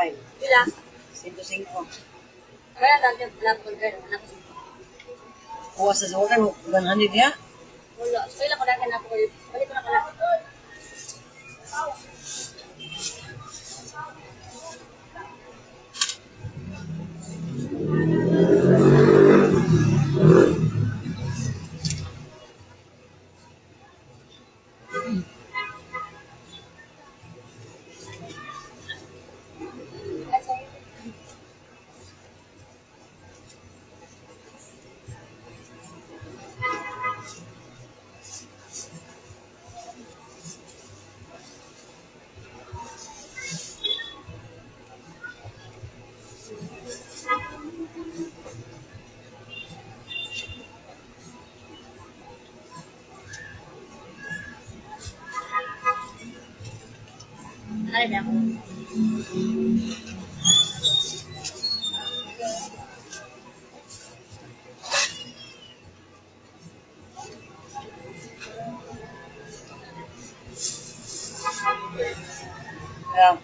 105. Pila? 105. Kaya lang yung wala ko girl, wala ko. Kuha sa sukan, 100 ya. Wala. So ilang ko na ako. Balik ko na kala. Ay, sorry. Ano na ako? Yeah.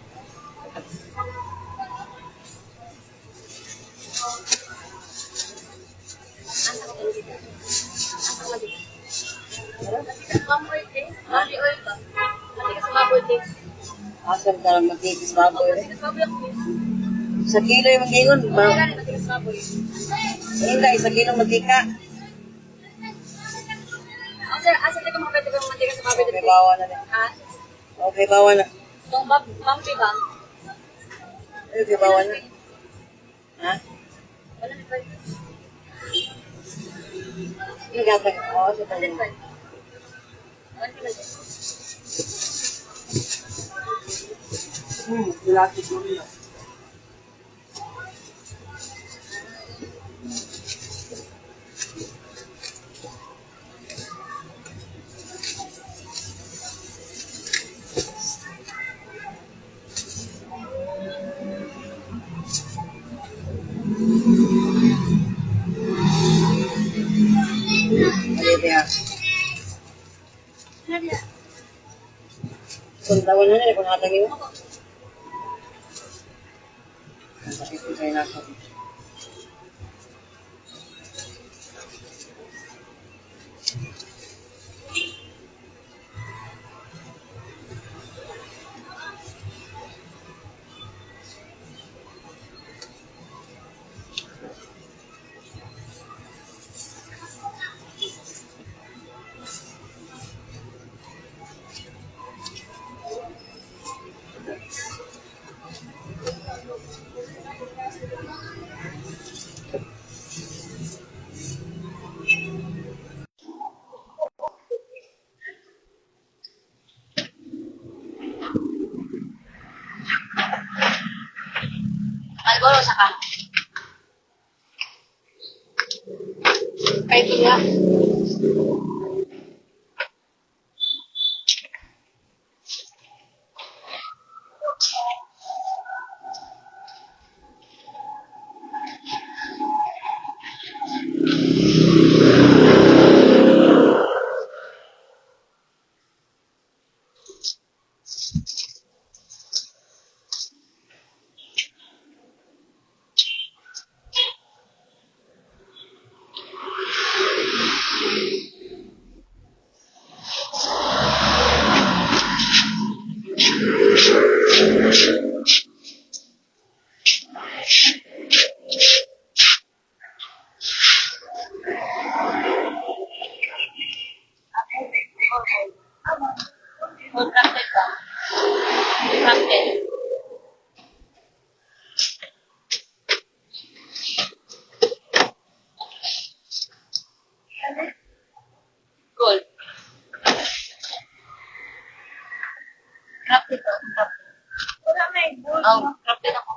Asa ko dito? Asa ko dito? Matikas baboy eh. Mali oil ba? Matikas baboy eh. Asa ka lang magkikis baboy. Matikas baboy ako eh. Sa kilo yung magigon. Okay gani, matikas baboy. Hindi, sa kilo magkika. Asa asa di ko makapwede kung matikas baboy Okay, dito. bawa na din. Ha? Okay, bawa na. Itong bambi ba? Okay, bawa na. Ha? Wala na pwede. Yung gatag. Oo, sa Wala na tayo. pwede. Wala na pwede. Wala siguro yun. Mali ba? Ano niya? Kung tawon na nila, kung hatagin mo. Ang sakit ko sa'yo nasa. Malboro sa ka. Kahit nga. Contracted ba? Contracted. Gold. Crafted to. Crafted. Wala may gold. Oh, crafted ako.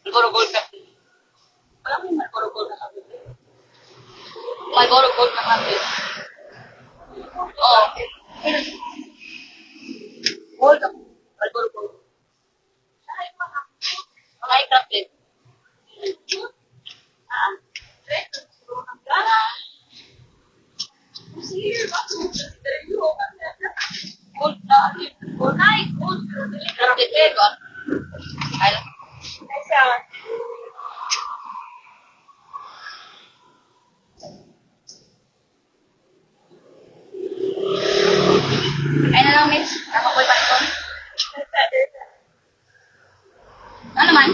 Malboro Gold crafted. Wala may Malboro Gold na crafted. Malboro Gold na crafted. Oo. Gold ako. Malboro Gold. Mga crafted. Ah. Gold na. Gold. Ay, gold. Crafted eh. Ay lang. naman.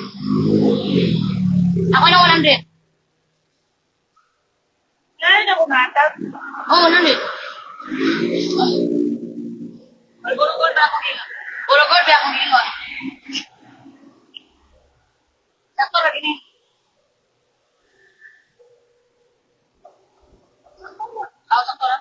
Ako na 100. Lalo na kumatag. Oo, 100. Malboro Gold ba akong ingon? Puro gold ba akong ingon? Sakto ra gini. Aw, sakto ra.